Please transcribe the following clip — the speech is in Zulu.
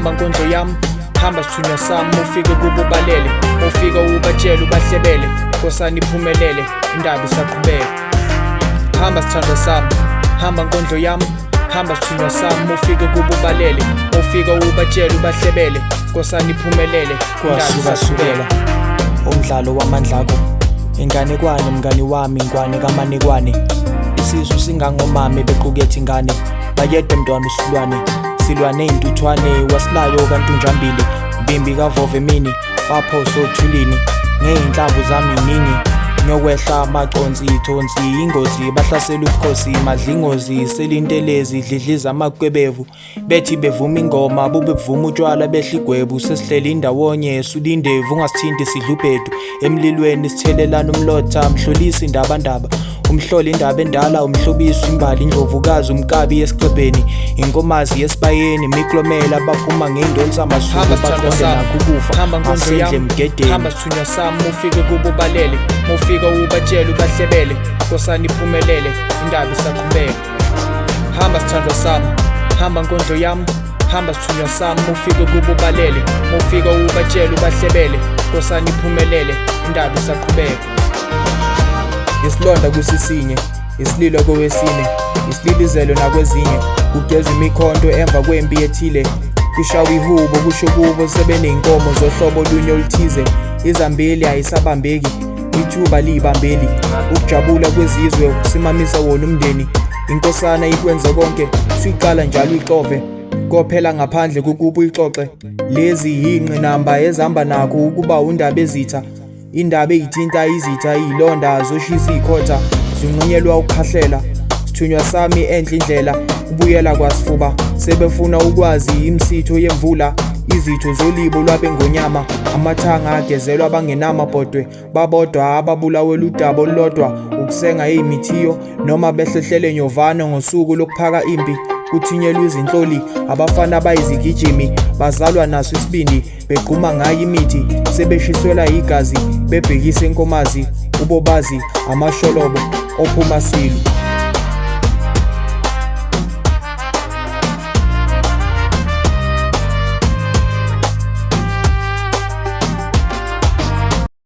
Hamba nkondlo yami, hamba sithunywa sami, ufike kubo balele, ufike ubatshele ubahlebele, nkosana iphumelele, indaba isaqhubeka. Hamba sithandwa sami, hamba nkondlo yami, hamba sithunywa sami, ufike kubo balele, ufike ubatshele ubahlebele, nkosana iphumelele, indaba Kwasukasukela isaqhubeka. Umdlalo wamandlako, inganekwane mngani wami, ngwane kamanekwane. Isisu singangomame bequkethe ingane, bayede mntwana usilwane, silwane intuthwane wasilayo kantunjambili, mbimbi kavova emini, baphosa othulini, ngey'nhlamvu zami ningi. Nyokwehla amaconsi ithonsi ingozi, bahlasela ubukhosi madlingozi, selintelezi dlidliza amakwebevu, bethi bevuma ingoma bube buvuma utshwala behla igwebu, sesihleli ndawonye sulindevu, ungasithinti sidla ubhedu, emlilweni sithelelana umlotha, mhlolisi indabandaba, umhloli indaba endala, umhlobisi imbali, indlovukazi umkabi esiqebheni, inkomazi esibayeni, imiklomela baphuma ngey'ndonsa amasuku, Hamba sithandwa baqonde sami, nakho ukufa hamba nkondlo asendle yami, emgedeni. Hamba sithunywa sami, ufike kubo balele, ufike ubatshele ubahlebele, nkosana iphumelele, indaba isaqhubeka. Hamba sithandwa sami, hamba nkondlo yami, hamba sithunywa sami, ufike kubo balele, ufike ubatshele ubahlebele, nkosana iphumelele, indaba isaqhubeka. Isilonda kusisinye, isililo kowesine, isililizelo nakwezinye, kugezwa imikhonto emva kwempi ethile, kushawa ihubo kusho kubo sebeney'nkomo zohlobo olunye oluthize, izambeli ayisabambeki, ithuba liyibambeli, ukujabula kwezizwe ukusimamisa wona umndeni, inkosana ikwenze konke, suyiqala njalo uyixove, kophela ngaphandle kokuba uyixoxe, lezi yingqinamba ezihamba nakho ukuba undaba ezitha. Indaba eyithinta izitha iy'londa zoshisa iy'khotha zinqunyelwa ukukhahlela, sithunywa sami enhle indlela ubuyela kwasifuba, sebefuna ukwazi imisitho yemvula, izitho zolibo lwabengonyama, amathanga agezelwa abangenamabhodwe, babodwa ababulawela udaba olulodwa, ukusenga ey'mithiyo noma behlehlele nyovane ngosuku lokuphaka impi, kuthunyelwa izinhloli, abafana bayizigijimi, bazalwa naso isibindi, begquma ngayo imithi, sebeshiselwa igazi, bebhekise enkomazi, ubobazi, amasholobo, ophuma silo.